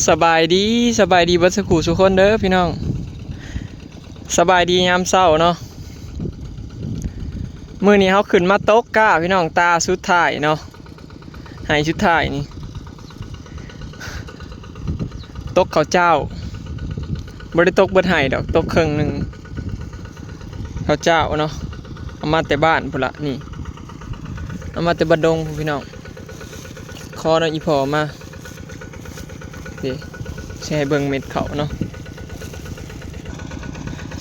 ສະບາຍດີ ສະບາຍດີເບິດສູ່ຜູ້ສູ່ຄົນເດີພີ່ນ້ອງ. ສະບາຍດີຍາມເຊົ້າເນາະ. ມື້ນີ້ເຮົາຂຶ້ນມາຕົກກ້າພີ່ນ້ອງ ຕາສຸດທ້າຍເນາະ ໄຮ່ສຸດທ້າຍນີ້ ຕົກເຂົ້າເຈົ້າ. ບໍ່ໄດ້ຕົກເບິດໄຮ່ດອກ ຕົກເຄິ່ງໜຶ່ງເຂົ້າເຈົ້າເນາະ. ເອົາມາແຕ່ບ້ານພຸ້ນລະນີ້ ເອົາມາແຕ່ບ້ານດົງພຸ້ນພີ່ນ້ອງ. ຂໍນຳອີ່ພໍ່ມາ ເດ້ ຊິໃຫ້ເບິ່ງເມັດເຂົ້າເນາະ.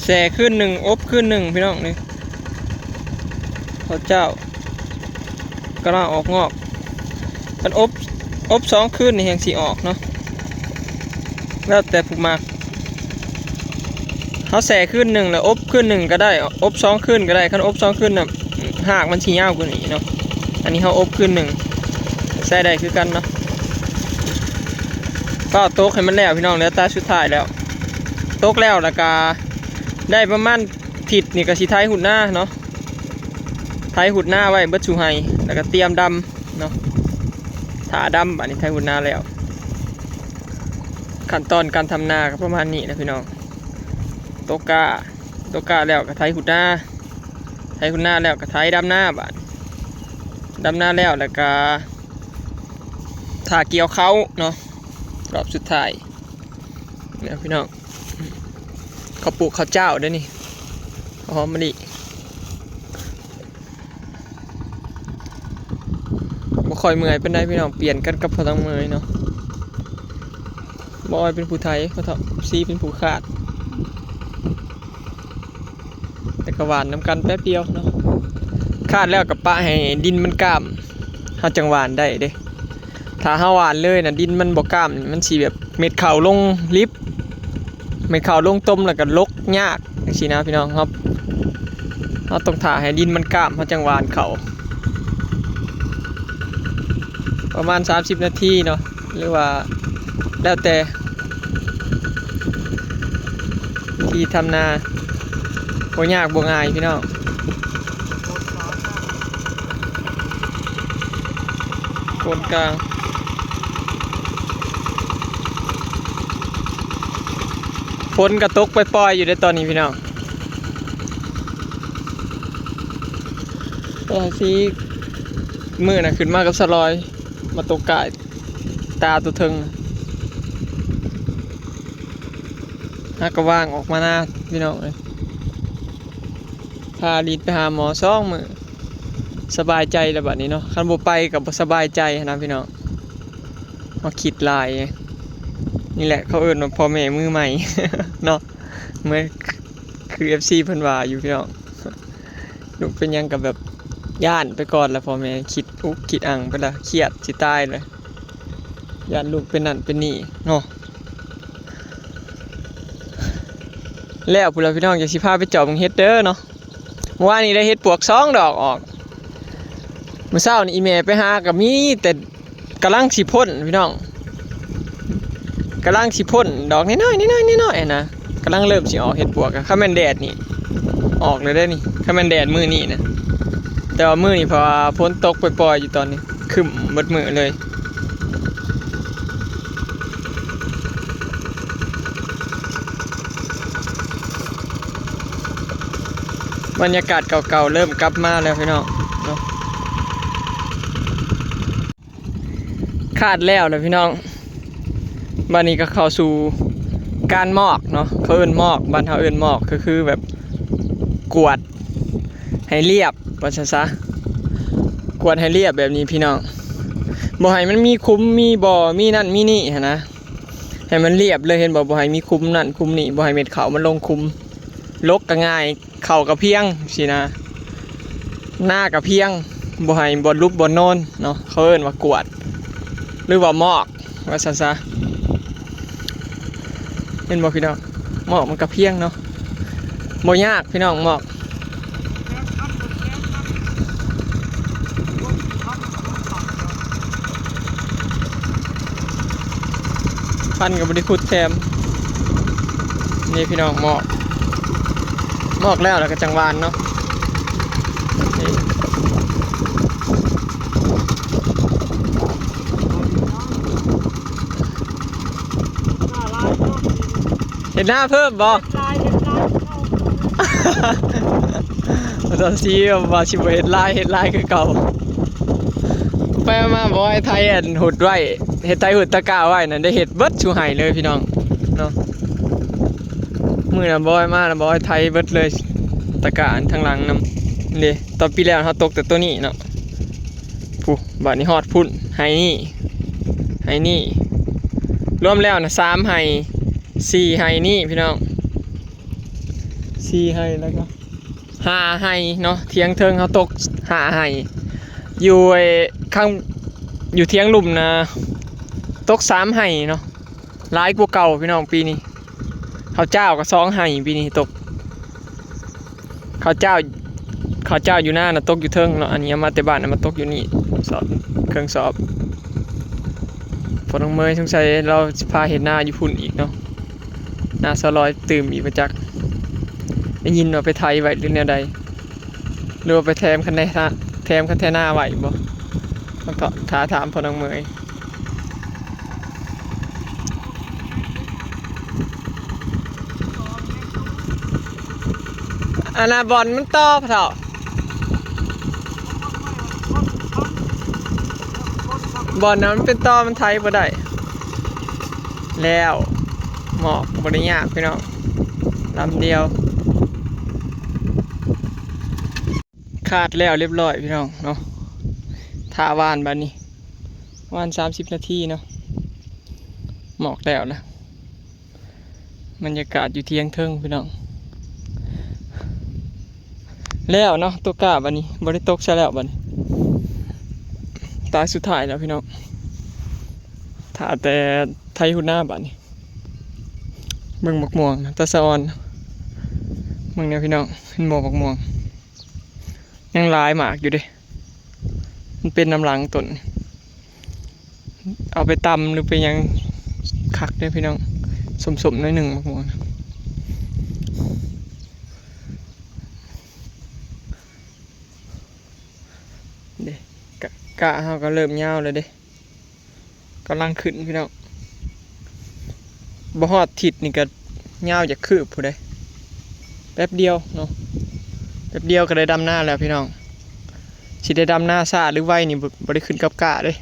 ແຊ່ຄືນໜຶ່ງ ອົບຄືນໜຶ່ງພີ່ນ້ອງນີ້ ເຂົ້າເຈົ້າກຳລັງອອກງອກ. ຄັນອົບ ອົບສອງຄືນນີ້ແຮ່ງຊິອອກເນາະ ແລ້ວແຕ່ຜູ້ມັກ. ເຮົາແຊ່ຄືນໜຶ່ງ ແລ້ວອົບຄືນໜຶ່ງກໍໄດ້ ອົບສອງຄືນກໍໄດ້. ຄັນອົບສອງຄືນນະ ຮາກມັນຊິຍາວກວ່ານີ້ເນາະ. ອັນນີ້ເຮົາອົບຄືນໜຶ່ງ ໃຊ້ໄດ້ຄືກັນເນາະ. ຟ້າວຕົກໃຫ້ມັນແລ້ວພີ່ນ້ອງ ເຫຼືອຕາສຸດທ້າຍແລ້ວ. ຕົກແລ້ວ ແລ້ວກະໄດ້ປະມານທິດນີ້ ກະຊິໄຖຫຸດນາເນາະ ໄຖຫຸດນາໄວ້ເບິດສູ່ໄຮ່ ແລ້ວກະຕຽມດຳເນາະ ຖ້າດຳ. ບາດນີ້ໄຖຫຸດນາແລ້ວ ຂັ້ນຕອນການທຳນາກໍປະມານນີ້ແຫຼະພີ່ນ້ອງ. ຕົກກ້າ ຕົກກ້າແລ້ວກໍໄຖຫຸດນາ ໄຖຫຸດນາແລ້ວກໍໄຖດຳນາ. ບາດດຳນາແລ້ວ ແລ້ວກໍຖ້າກ່ຽວເຂົ້າເນາະ ຮອບສຸດທ້າຍແລ້ວພີ່ນ້ອງ. ເຂົາປູກເຂົ້າເຈົ້າເດ້ນີ້ ເຂົ້າຫອມມະລິ. ບໍ່ຄ່ອຍເມື່ອຍປານໃດພີ່ນ້ອງ ປ່ຽນກັນກັບພໍ່ທອງເມີຍເນາະ. ບໍ່ອອຍເປັນຜູ້ໄຖ ພໍ່ທອງສີເປັນຜູ້ຄາດ ແຕ່ກໍຫວ່ານນຳກັນແປັບດຽວເນາະ. ຄາດແລ້ວກໍປະໃຫ້ດິນມັນກ້າມ ເຮົາຈັ່ງຫວ່ານໄດ້ເດ້. ຖ້າເຮົາຫວ່ານເລີຍນະ ດິນມັນບໍ່ກ້າມ ມັນຊິແບບເມັດເຂົ້າລົງລິບ ເມັດເຂົ້າລົງຕົມ ແລ້ວກໍຫຼົກຍາກຈັ່ງຊີ້ນະພີ່ນ້ອງ. ເຮົາ ເຮົາຕ້ອງຖ້າໃຫ້ດິນມັນກ້າມ ເຮົາຈັ່ງຫວ່ານເຂົ້າ. ປະມານສາມສິບນາທີເນາະ ຫຼືວ່າແລ້ວແຕ່ວິທີທຳນາ. ບໍ່ຍາກບໍ່ງ່າຍພີ່ນ້ອງ. ຄົນກາງ ຝົນກໍຕົກປ່ອຍໆຢູ່ເດ້ຕອນນີ້ພີ່ນ້ອງ. ເອີ ຊິ ມື້ນະຂຶ້ນມາກັບສາວລອຍ ມາຕົກກ້າຕາຕົວເທິງ ຫາກະວ່າງອອກມານາພີ່ນ້ອງເອີຍ. ພາລີດໄປຫາໝໍສອງມື້ ສະບາຍໃຈແລ້ວບາດນີ້ເນາະ. ຄັນບໍ່ໄປກໍບໍ່ສະບາຍໃຈຫັ້ນນະພີ່ນ້ອງ ມາຄິດຫຼາຍ. ນີ້ແຫຼະເຂົາເອີ້ນວ່າພໍ່ແມ່ມືໃໝ່ເນາະ ເໝືອນຄືເອັຟຊີເພິ່ນວ່າຢູ່ພີ່ນ້ອງ. ລູກເປັນຫຍັງກໍແບບຢ້ານໄປກ່ອນລະ ພໍ່ແມ່ຄິດອຸກຄິດອັ່ງໄປລະ ຄຽດຊິຕາຍລະ ຢ້ານລູກເປັນນັ້ນເປັນນີ້ເນາະ. ແລ້ວພຸ້ນລະພີ່ນ້ອງ ຈັ່ງຊິພາໄປເຈາະເບິ່ງເຫັດເດີເນາະ. ມື້ວານນີ້ໄດ້ເຫັດປວກສອງດອກອອກ ມື້ເຊົ້ານີ້ອີ່ແມ່ໄປຫາກໍມີແຕ່ ກຳລັງຊິພົ້ນພີ່ນ້ອງ ກຳລັງຊິພົ້ນດອກນ້ອຍໆ ນ້ອຍໆ ນ້ອຍໆ ຫັ້ນນະ ກຳລັງເລີ່ມຊິອອກເຫັດປວກ. ຄັນແມ່ນແດດນີ້ອອກແລ້ວເດ້ນີ້ ຄັນແມ່ນແດດມື້ນີ້ນະ. ແຕ່ວ່າມື້ນີ້ເພາະວ່າຝົນຕົກປ່ອຍໆຢູ່ຕອນນີ້ ຄຶ້ມເບິດມື້ເລີຍ. ບັນຍາກາດເກົ່າໆເລີ່ມກັບມາແລ້ວພີ່ນ້ອງເນາະ. ຄາດແລ້ວແຫຼະພີ່ນ້ອງ. ບາດນີ້ກໍເຂົ້າສູ່ການໝອກເນາະ ເຂົາເອີ້ນໝອກ ບ້ານເຮົາເອີ້ນໝອກ ກໍຄືແບບກວດໃຫ້ລຽບວ່າຊັ້ນຊະ ກວດໃຫ້ລຽບແບບນີ້ພີ່ນ້ອງ ບໍ່ໃຫ້ມັນມີຂຸມມີບໍ່ ມີນັ້ນມີນີ້ຫັ້ນນະ ໃຫ້ມັນລຽບເລີຍ ເຫັນບໍ່ ບໍ່ໃຫ້ມີຂຸມນັ້ນຂຸມນີ້ ບໍ່ໃຫ້ເມັດເຂົ້າມັນລົງຂຸມ ຫຼົກກໍງ່າຍ. ເຂົ້າກະພຽງຊີ້ນະ ນາກະພຽງ ບໍ່ໃຫ້ບ່ອນຫຼຸບບ່ອນນອນເນາະ ເຂົາເອີ້ນວ່າກວດ ຫຼືວ່າໝອກວ່າຊັ້ນຊະ. ເຫັນບໍ່ພີ່ນ້ອງ ໝອກມັນກະພຽງເນາະ ບໍ່ຍາກພີ່ນ້ອງໝອກ. ພັນກໍບໍ່ໄດ້ຂຸດແຖມ ນີ້ພີ່ນ້ອງ ໝອກ ໝອກແລ້ວ ແລ້ວກໍຈັ່ງຫວ່ານເນາະ ນີ້. ນາເພີ່ມບໍ່? ເຮັດລາຍ ເຮັດລາຍຄືເກົ່າ. ຕອນຊີວ່າຊິບໍ່ເຮັດລາຍ ເຮັດລາຍຄືເກົ່າ. ໄປມາບໍ່ໃຫ້ໄທອັນຫຸດໄວ້ ເຮັດໄທຫຸດຕະກະໄວ້ນັ້ນ ໄດ້ເຮັດເບິດສູ່ໄຮ່ເລີຍພີ່ນ້ອງເນາະ. ມື້ນັ້ນບໍ່ໃຫ້ມາ ບໍ່ໃຫ້ໄທເບິດເລີຍ ຕະກະອັນທາງຫຼັງນຳເດ້. ຕອນປີແລ້ວເຮົາຕົກແຕ່ໂຕນີ້ເນາະ. ພຸ້ນ ບາດນີ້ຮອດພຸ້ນ ໄຮ່ນີ້ ໄຮ່ນີ້ ລວມແລ້ວນະ ສາມໄຮ່ ສີ່ໄຮ່ນີ້ພີ່ນ້ອງ ສີ່ໄຮ່ ແລ້ວກໍຫ້າໄຮ່ເນາະ. ຖຽງເທິງເຮົາຕົກຫ້າໄຮ່ ຢູ່ໄອ້ຂ້າງ ຢູ່ຖຽງລຸ່ມນະ ຕົກສາມໄຮ່ເນາະ. ຫຼາຍກວ່າເກົ່າພີ່ນ້ອງປີນີ້. ເຂົ້າຈ້າວກໍສອງໄຮ່ປີນີ້ຕົກ. ເຂົ້າຈ້າວ ເຂົ້າຈ້າວຢູ່ນານະຕົກຢູ່ເທິງເນາະ. ອັນນີ້ເອົາມາແຕ່ບ້ານ ເອົາມາຕົກຢູ່ນີ້ ສອບ ເຄິ່ງສອບ. ພໍ່ນ້ອງເມຍສົງໄສລາວຊິພາເຮັດນາຢູ່ພຸ້ນອີກເນາະ. ນາຊາວລອຍຕື່ມອີກບໍ່ຈັກ. ໄດ້ຍິນວ່າໄປໄຖໄວ້ຫຼືແນວໃດ ຫຼືວ່າໄປແຖມຄັນໄດ ແຖມຄັນໄຖນາໄວ້ບໍ່? ຕ້ອງຖ້າຖາມພໍ່ນ້ອງເມຍ. ອັນນ່າ ບ່ອນມັນຕໍ່ພໍ່ເຖົ້າ ບ່ອນນັ້ນມັນເປັນຕໍ່ ມັນໄຖບໍ່ໄດ້. ແລ້ວ ໝອກບໍ່ໄດ້ຍາກພີ່ນ້ອງ ລຳດຽວ. ຄາດແລ້ວລຽບຮ້ອຍພີ່ນ້ອງເນາະ. ຖ້າຫວ່ານບາດນີ້ ຫວ່ານສາມສິບນາທີເນາະ ໝອກແລ້ວລະ. ບັນຍາກາດຢູ່ຖຽງເທິງພີ່ນ້ອງ ແລ້ວເນາະ. ຕົກກ້າບາດນີ້ ບໍ່ໄດ້ຕົກຊະແລ້ວບາດນີ້ ຕາສຸດທ້າຍແລ້ວພີ່ນ້ອງ. ຖ້າແຕ່ໄຖຫຸດນາບາດນີ້. ເບິ່ງໝາກມ່ວງນະ ຕາສະອອນ. ເບິ່ງແດ່ພີ່ນ້ອງ ເຫັນບໍ່ໝາກມ່ວງ? ຍັງຫຼາຍໝາກຢູ່ເດ້ ມັນເປັນນຳຫຼັງຕົ້ນ. ເອົາໄປຕຳ ຫຼືໄປຫຍັງຄັກເດ້ພີ່ນ້ອງ. ສົ້ມໆໜ້ອຍໜຶ່ງໝາກມ່ວງເດ້. ກະ ກະເຮົາກໍເລີ່ມຍາວແລ້ວເດ້. ກຳລັງຂຶ້ນພີ່ນ້ອງ ບໍ່ຮອດທິດນີ້ກໍຍາວຈາກຄືບພຸ້ນເດ້. ແປັບດຽວເນາະ ແປັບດຽວກໍໄດ້ດຳນາແລ້ວພີ່ນ້ອງ. ຊິໄດ້ດຳນາຊ້າຫຼືໄວນີ້ ບໍ່ ບໍ່ໄດ້ຂຶ້ນກັບກ້າເດ້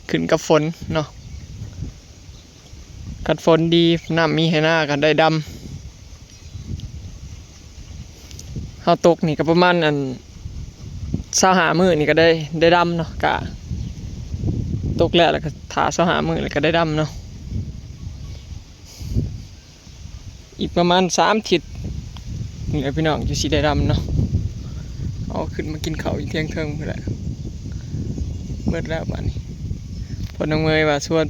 ຂຶ້ນກັບຝົນເນາະ. ຄັນຝົນດີ ນ້ຳມີໃຫ້ນາກໍໄດ້ດຳ. ເຮົາຕົກນີ້ກໍປະມານ ອັນ ຊາວຫ້າມື້ນີ້ກໍໄດ້ ໄດ້ດຳເນາະ. ກະຕົກແລ້ວ ແລ້ວກໍຖ້າຊາວຫ້າມື້ ແລ້ວກໍໄດ້ດຳເນາະ. ອີກປະມານສາມທິດນີ້ແຫຼະພີ່ນ້ອງ ຈັ່ງຊິໄດ້ດຳເນາະ. ເອົາຂຶ້ນມາກິນເຂົ້າຢູ່ທຽງເທິງພຸ້ນແຫຼະ. ເໝິດແລ້ວບາດນີ້ ພໍ່ນ້ອງເມຍວ່າຊວນ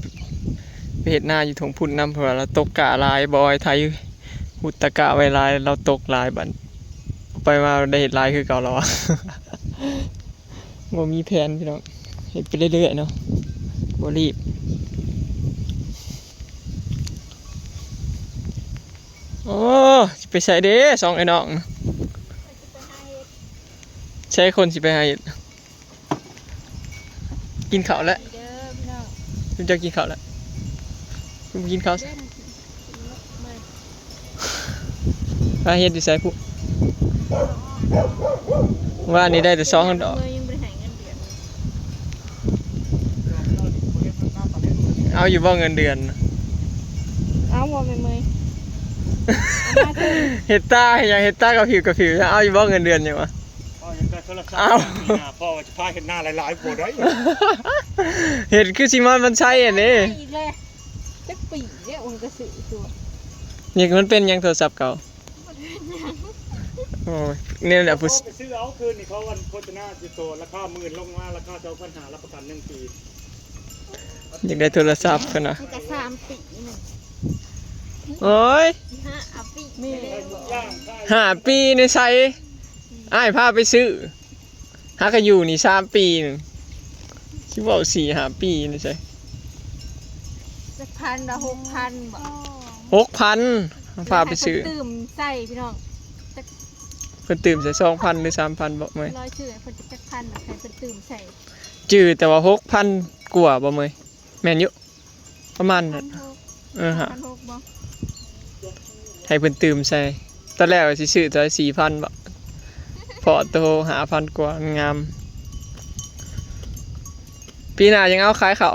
ໄປເຮັດນາຢູ່ທົ່ງພຸ້ນນຳ ເພາະວ່າລາວຕົກກ້າຫຼາຍ ບໍ່ໃຫ້ໄຖ ຫຸດຕະກະໄວ້ຫຼາຍ ລາວຕົກຫຼາຍ. ບາດໄປມາໄດ້ເຮັດຫຼາຍຄືເກົ່າແລ້ວ ບໍ່ມີແຜນພີ່ນ້ອງ ເຮັດໄປເລື້ອຍໆເນາະ ບໍ່ລີບ. ໂອ້ ຊິໄປໃສເດ້ ສອງໄອ້ນ້ອງ? ໃສຄົນຊິໄປຫາເຮັດ? ກິນເຂົ້າແລ້ວ ເດີພີ່ນ້ອງ ເຈົ້າກິນເຂົ້າແລ້ວ ບໍ່ກິນເຂົ້າ ເດີ ມາເຮັດຢູ່ໃສພຸ້ນ? ວານນີ້ໄດ້ແຕ່ສອງດອກ ເອີ ຍັງບໍ່ໄດ້ໃຫ້ເງິນເດືອນ. ເອົາຢູ່ບໍ່ເງິນເດືອນ? ເອົາບໍ່ແມ່ເມຍ? ເຮັດຕາຫຍັງ ເຮັດຕາກະພິວກະພິວ ເອົາຢູ່ບໍ່ເງິນເດືອນຫຍັງວະ? ເອົາ ພໍ່ວ່າຈະພາເຮັດນາຫຼາຍໆບໍ່ໄດ້ ເຮັດຄືຊິມາມັນໃຊ້ອັນນີ້ ອີກແລ້ວ ຈັກປີແລ້ວ ໂອ້ຍ ກະຊື້ຕົວະ ນີ້ມັນເປັນຫຍັງໂທລະສັບເກົ່າ? ໂອ້ຍ ນີ້ແຫຼະຜູ້ ພໍ່ໄປຊື້ເອົາຄືນນີ້ ເຂົາອັນໂຄສະນາຢູ່ໂຕລາຄາໝື່ນ ລົງມາລາຄາສອງພັນຫ້າ ຮັບປະກັນໜຶ່ງປີ. ຢາກໄດ້ໂທລະສັບເພິ່ນວ່າ ມັນກະສາມປີໜຶ່ງ ໂອ້ຍ ຫ້າປີ ຫ້າປີໃນໃສ? ອ້າຍພາໄປຊື້ ຫາກະຢູ່ນີ້ສາມປີໜຶ່ງ ຊິເວົ້າສີ່ຫ້າປີໃນໃສ? ຈັກພັນລະ ຫົກພັນບໍ່? ຫົກພັນ ພາໄປຊື້ ໃຫ້ເພິ່ນຕື່ມໃສ່ພີ່ນ້ອງ ເພິ່ນຕື່ມໃສ່ສອງພັນຫຼືສາມພັນບໍ່ເມຍ? ລອຍຊື່ໃຫ້ເພິ່ນຈັກພັນ ໃຫ້ເພິ່ນຕື່ມໃສ່ ຈື່ແຕ່ວ່າຫົກພັນກວ່າບໍ່ເມຍ? ແມ່ນຢູ່ ປະມານນັ້ນ ເອີ ຫ້າພັນຫົກບໍ່? ໃຫ້ເພິ່ນຕື່ມໃສ່. ຕອນແລກວ່າຊິຊື້ຕົວລະສີ່ພັນບໍ ພໍ້ໂຕຫ້າພັນກວ່າ ງາມ. ປີໜ້າຍັງເອົາຂາຍເຂົ້າ.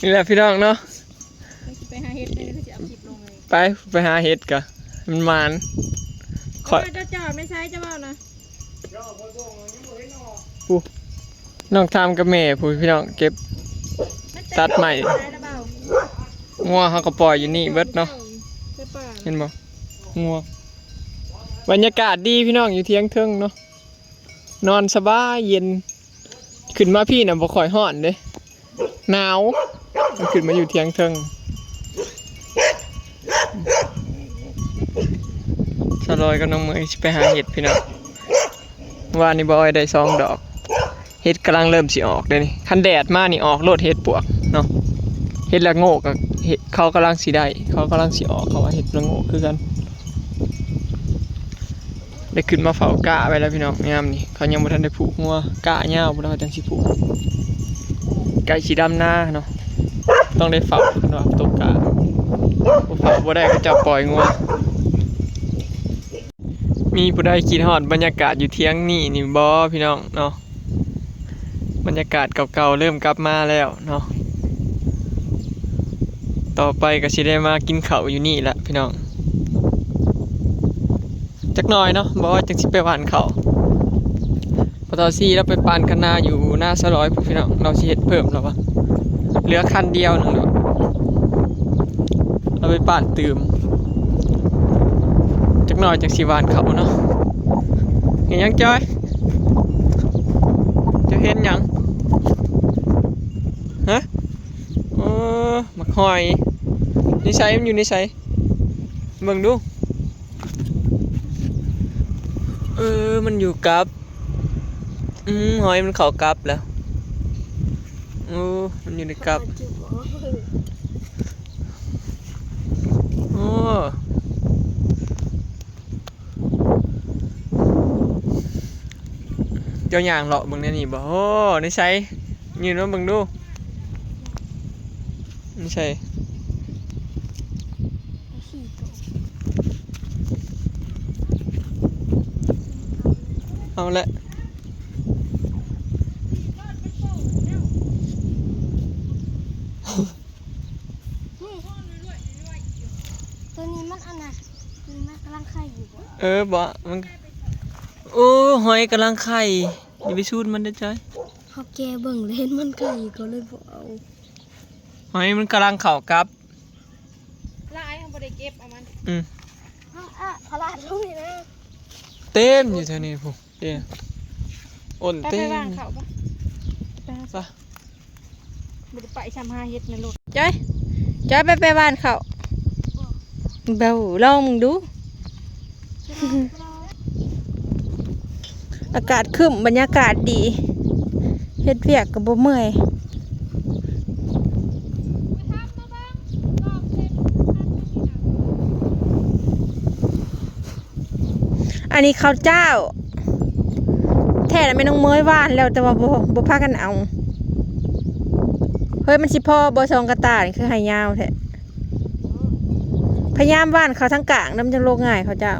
ນີ້ແຫຼະພີ່ນ້ອງເນາະ ໄປ ຊິໄປຫາເຫັດເດີ ຊິເອົາຄລິບລົງເລີຍ. ໄປ ໄປຫາເຫັດກະ ມັນໝານ. ຂ້ອຍ ເຈົ້າ ເຈົ້າ ເຈົ້າ ແມ່ນໃສ ເຈົ້າເວົ້ານະ. ຜູ້ ນ້ອງທາມກັບແມ່ຜູ້ພີ່ນ້ອງເກັບ ຕັດໄມ້. ງົວເຮົາກໍປ່ອຍຢູ່ນີ້ເບິດເນາະ ເຫັນບໍ່? ງົວ ບັນຍາກາດດີພີ່ນ້ອງ ຢູ່ທຽງເທິງເນາະ ນອນສະບາຍເຢັນ. ຂຶ້ນມາພີ້ນະບໍ່ຄ່ອຍຮ້ອນເດ້ ໜາວ. ມັນຂຶ້ນມາຢູ່ທຽງເທິງ. ສາວລອຍກັບນ້ອງເມຍຊິໄປຫາເຫັດພີ່ນ້ອງ. ວານນີ້ບໍ່ອ້ອຍໄດ້ສອງດອກ ເຫັດກຳລັງເລີ່ມຊິອອກເດ້ນີ້. ຄັນແດດມານີ້ອອກໂລດເຫັດປວກເນາະ. ເຫັດລະໂງກກໍ ເຫັດ ເຂົາກຳລັງຊິໄດ້ ເຂົາກຳລັງຊິອອກ ເຂົາວ່າເຫັດລະໂງກຄືກັນ. ໄດ້ຂຶ້ນມາເຝົ້າກ້າໄວ້ແລ້ວພີ່ນ້ອງ ຍາມນີ້ເຂົາຍັງບໍ່ທັນໄດ້ຜູກງົວ ກ້າຍາວພຸ້ນແລ້ວເຂົາຈັ່ງຊິຜູກ. ໃກ້ຊິດຳນາເນາະ ຕ້ອງໄດ້ເຝົ້າ ເພິ່ນວ່າຕົກກ້າ ບໍ່ເຝົ້າບໍ່ໄດ້ ເຂົາເຈົ້າປ່ອຍງົວ. ມີຜູ້ໃດຄິດຮອດບັນຍາກາດຢູ່ທຽງນີ້ນີ້ບໍ່ພີ່ນ້ອງເນາະ? ບັນຍາກາດເກົ່າໆເລີ່ມກັບມາແລ້ວເນາະ. ຕໍ່ໄປກໍຊິໄດ້ມາກິນເຂົ້າຢູ່ນີ້ລະພີ່ນ້ອງ ຈັກໜ້ອຍເນາະ ບໍ່ວ່າຈັ່ງຊິໄປຫວ່ານເຂົ້າ. ພໍ່ເຖົ້າຊີລາວໄປປານຄັນນາຢູ່ນາສະຫຼອຍພຸ້ນພີ່ນ້ອງ ລາວຊິເຮັດເພີ່ມແລ້ວວ່າ ເຫຼືອຄັນດຽວໜຶ່ງແລ້ວ ລາວໄປປານຕື່ມ. ຈັກໜ້ອຍຈັ່ງຊິຫວ່ານເຂົ້າເນາະ. ເຫັນຫຍັງຈອຍ? ເຈົ້າເຫັນຫຍັງ? ຮະ? ໂອ້ ໝາກຫອຍ. ໃນໃສ? ມັນຢູ່ໃນໃສ? ເບິ່ງດູ. ເອີ ມັນຢູ່ກັບ ອືມ ຫອຍມັນເຂົ້າກັບແລ້ວ. ໂອ້ ມັນຢູ່ໃນກັບ. ໂອ້ ເຈົ້າຍ່າງເລາະເບິ່ງໃນນີ້ບໍ່? ໂອ້ ໃນໃສ? ຍື່ນມາເບິ່ງດູ. ໃນໃສ? ເອົາລະ. ນີ້ ໂຕນີ້ມັນອັນນະ ນີ້ມັນກຳລັງໄຂ່ຢູ່ບໍ? ເອີ ບໍ່ ມັນ ໂອ້ ຫອຍກຳລັງໄຂ່ ຢ່າໄປສູດມັນເດີຈອຍ. ເຮົາແກະເບິ່ງແລ້ວເຫັນມັນໄຂ່ ກໍເລີຍບໍ່ເອົາ. ຫອຍມັນກຳລັງເຂົ້າກັບ. ຫຼາຍ ເຮົາບໍ່ໄດ້ເກັບເອົາມັນ. ອືມ ເຮົາອະ ພະລາດລົງນີ້ນະ. ເຕັມຢູ່ແຖວນີ້ພຸ້ນ. ເດ້ ໂອ້ນເຕັມ. ໄປຫວ່ານເຂົ້າປະ? ໄປຫາ ໄປ ບໍ່ໄດ້ໄປຊ້ຳ ຫາເຫັດໃນລົດ. ຈອຍ ຈອຍ ໄປ ໄປຫວ່ານເຂົ້າ. ເບົາ ລອງເບິ່ງດູ. ອາກາດຄຶ້ມ ບັນຍາກາດດີ ເຮັດວຽກກໍບໍ່ເມື່ອຍ. ອັນນີ້ເຂົ້າເຈົ້າ ແທ້ລະແມ່ນ້ອງເມຍຫວ່ານແລ້ວ ແຕ່ວ່າບໍ່ ບໍ່ພາກັນເອົາ. ເຮີ້ຍ ມັນຊິພໍບໍ່ ສອງກະຕ່ານີ້ ຄືໃຫ້ຍາວແທ້. ພະຍາຍາມຫວ່ານເຂົ້າທາງກາງນຳ ມັນຈັ່ງໂລກງ່າຍເຂົ້າເຈົ້າ.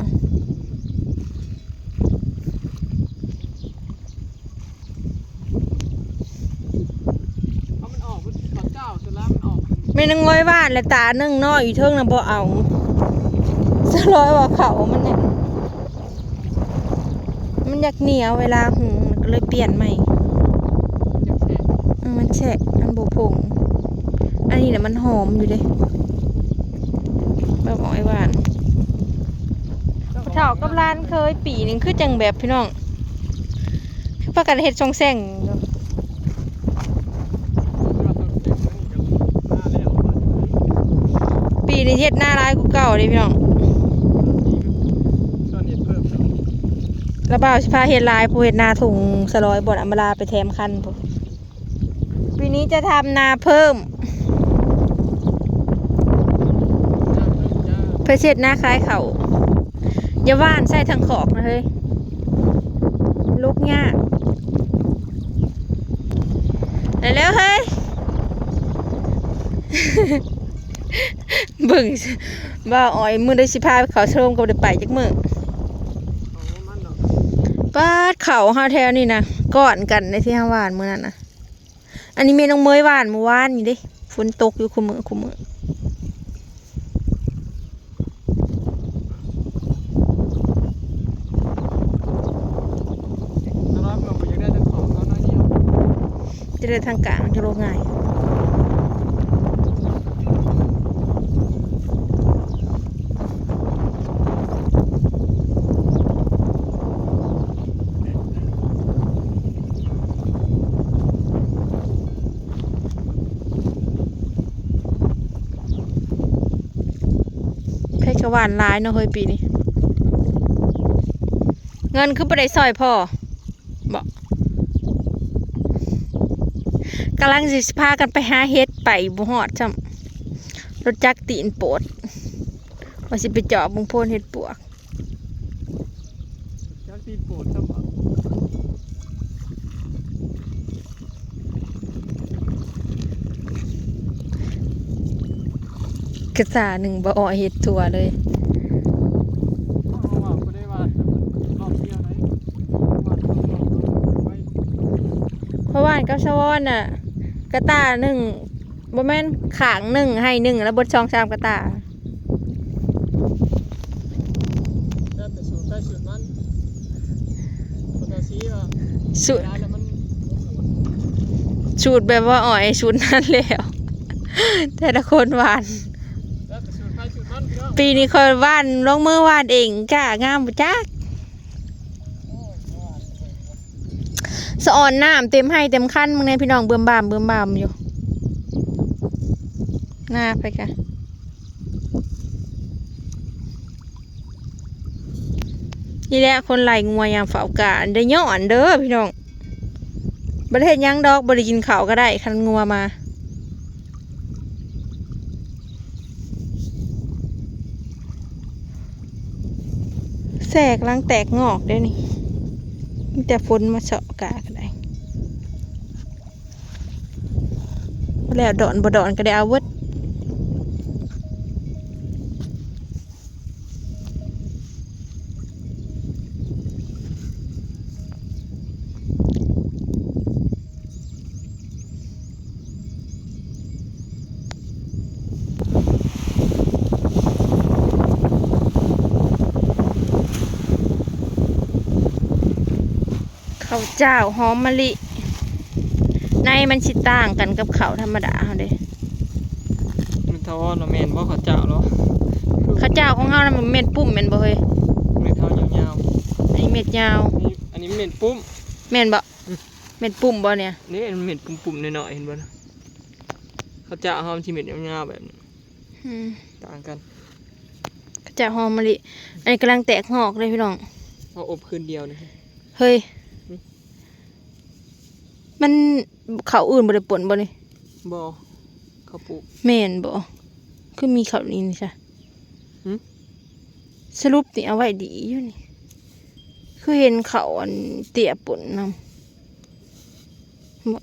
ເອົາມັນອອກ ມັນເຂົ້າເຈົ້າ ສ່ວນຫຼາຍມັນອອກ. ແມ່ນ້ອງເມຍຫວ່ານແລ້ວ ຕາໜຶ່ງນ້ອຍຢູ່ເທິງນະບໍ່ເອົາ. ສະລອຍວ່າເຂົ້າມັນແໜ້ນ ມັນຢາກໜຽວເວລາຫຸງ ກໍເລີຍປ່ຽນໃໝ່. ມັນຢາກແຊະ ເອີ ມັນແຊະ ມັນບໍ່ຜົງ. ອັນນີ້ນະມັນຫອມຢູ່ເດ້ ແບບອ້ອຍຫວານ. ພໍ່ເຖົ້າກັບຫຼານເຂີຍ ປີໜຶ່ງຄືຈັ່ງແບບ ພີ່ນ້ອງ ຄືພາກັນເຮັດຊ່ອງແຊ່ງ. ປີນີ້ເຮັດນາຫຼາຍກວ່າເກົ່າເດ້ພີ່ນ້ອງ. ລະບ່າວຊິພາເຮັດຫຼາຍ ຜູ້ເຮັດນາທົ່ງສະລອຍ ບ່ອນອຳມາລາໄປແຖມຄັນພຸ້ນ. ປີນີ້ຈະທຳນາເພີ່ມ ເພື່ອເຮັດນາຂາຍເຂົ້າ. ຢ່າຫວ່ານໃສ່ຖັງຂອກນະເຮີ້ຍ ລົກຍາກ. ໄປແລ້ວເຮີ້ຍ. ເບິ່ງ ບ່າວອ້ອຍ ມື້ໃດຊິພາໄປເຂົ້າໂຮມກໍບໍ່ໄດ້ໄປຈັກມື້. ປາດ ເຂົ້າເຮົາແຖວນີ້ນະ ກ້ອນກັນໃນທີ່ເຮົາຫວ່ານມື້ນັ້ນນະ. ອັນນີ້ແມ່ນ້ອງເມຍຫວ່ານມື້ວານນີ້ເດ້ ຝົນຕົກຢູ່ຄູ່ມື້ ຄູ່ມື້. ສະລັບເຮົາກໍຢາກໄດ້ທັງສອງເອົາໜ້ອຍດຽວ ຈະໄດ້ທາງກາງ ຈະລົງງ່າຍ. ໃຜກະຫວ່ານຫຼາຍເນາະເຮີ້ຍ ປີນີ້ ເງິນຄືບໍ່ໄດ້ຊ່ອຍພໍເບາະ. ກຳລັງຊິພາກັນໄປຫາເຫັດ ໄປບໍ່ຮອດຊ້ຳ ລົດຈັກຕີນໂປດ ວ່າຊິໄປເຈາະເບິ່ງໂພນເຫັດປວກ. ຈັກຕີນໂປດຊ້ຳບໍ? ກະຕາໜຶ່ງບໍ່ເອົາເຮັດທົ່ວເລີຍ. ເພາະວ່ານກັບສະວອນນະ ກະຕາໜຶ່ງ ບໍ່ແມ່ນ ຂ້າງໜຶ່ງ ໄຮ່ໜຶ່ງ ລະເບິດສອງສາມກະຕາ. ແລ້ວແຕ່ສູດໃຜສູດມັນ ຄົນລະສີວ່າ ສູດ ຫຼາຍແລ້ວມັນບໍ່ຂວນ ສູດແບບວ່າອ້ອຍ ສູດນັ້ນແລ້ວ ແຕ່ລະຄົນຫວ່ານ ແລ້ວແຕ່ສູດໃຜສູດມັນພີ່ນ້ອງ. ປີນີ້ຂ້ອຍຫວ່ານ ລົງມືຫວ່ານເອງ ກ້າງາມບໍ່ຈັກ. ສະອອນນ້ຳເຕັມໄຮ່ເຕັມຄັນ ເບິ່ງແດ່ພີ່ນ້ອງ ບຶມບາມ ບຶມບາມຢູ່ ນາໄປກະ ນີ້ແຫຼະ ຄົນໄລ່ງົວຍາມຟ້າວກາ ໄດ້ຍ້ອນເດີພີ່ນ້ອງ ບໍ່ໄດ້ເຮັດຫຍັງດອກ ບໍ່ໄດ້ກິນເຂົ້າກະໄດ້ ຄັນງົວມາ. ແຊກຳລັງແຕກງອກເດ້ນີ້ ມີແຕ່ຝົນມາເຊາະກາກະໄດ້ ແລ້ວດອນບໍ່ດອນກະໄດ້ເອົາເບິດ. ເຂົ້າຈ້າວຫອມມະລິ ໃນມັນຊິຕ່າງກັນກັບເຂົ້າທຳມະດາເຮົາເດ້. ມັນທະວອນວ່າແມ່ນບໍ່ເຂົ້າຈ້າວເນາະ? ເຂົ້າຈ້າວຂອງເຮົານະ ມັນເມັດປຸ້ມແມ່ນບໍ່ເຮີ້ຍ? ເມັດເຮົາຍາວໆ ອັນນີ້ເມັດຍາວ ອັນນີ້ເມັດປຸ້ມ ແມ່ນບໍ່? ອືມ ເມັດປຸ້ມບໍ່ນີ້? ນີ້ເມັດປຸ້ມໆ ນ້ອຍໆ ເຫັນບໍ່ນະ? ເຂົ້າຈ້າວເຮົາມັນຊິເມັດຍາວໆ ແບບນີ້ ອືມ ຕ່າງກັນ ເຂົ້າຈ້າວຫອມມະລິ ອັນນີ້ກຳລັງແຕກງອກເລີຍພີ່ນ້ອງ ເຮົາອົບຄືນດຽວນີ້ ເຮີ້ຍ ອືມ ມັນ ເຂົ້າອື່ນບໍ່ໄດ້ປົນບໍ່ນີ້? ບໍ່ ເຂົ້າປູກ ແມ່ນບໍ່? ຄືມີເຂົ້ານີ້ຊະ ຫື? ສະຫຼຸບນີ້ເອົາໄວ້ດີຢູ່ນີ້ ຄືເຫັນເຂົ້າອັນເຕ້ຍປົນນຳ ບໍ່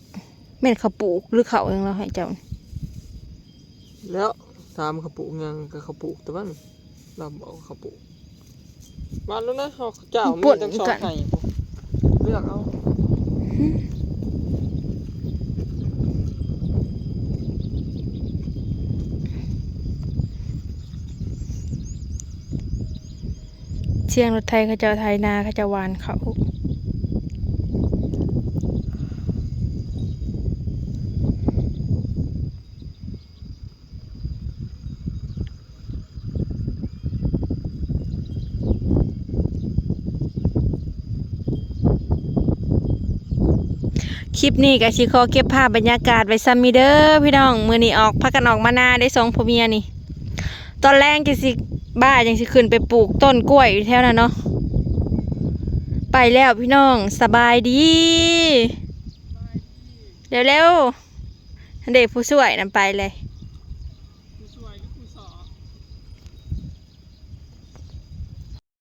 ແມ່ນເຂົ້າປູກ ຫຼືເຂົ້າຫຍັງລາວໃຫ້ເຈົ້າ? ແລ້ວ ຖາມເຂົ້າປູກຫຍັງ ກະເຂົ້າປູກແຕ່ວ່າ ລາວບອກເຂົ້າປູກ ຫວ່ານແລ້ວນະ ເຮົາເຈົ້າມີຕັ້ງສອງໄຮ່ ເລືອກເອົາ. ສຽງລົດໄຖເຂົາເຈົ້າໄຖນາ ເຂົາເຈົ້າຫວ່ານເຂົ້າ. ຄລິບນີ້ກະຊິຂໍເກັບພາບບັນຍາກາດໄວ້ຊ່ຳນີ້ເດີພີ່ນ້ອງ. ມື້ນີ້ອອກ ພາກັນອອກມານາເດ້ ສອງຜົວເມຍນີ້. ຕອນແລງຈັ່ງຊິ ບ່າຍຈັ່ງຊິຂຶ້ນໄປປູກຕົ້ນກ້ວຍຢູ່ແຖວນັ້ນເນາະ. ໄປແລ້ວພີ່ນ້ອງ ສະບາຍດີ. ເລັວໆ ຫັ້ນເດ້ ຜູ້ຊ່ວຍນຳໄປເລີຍ.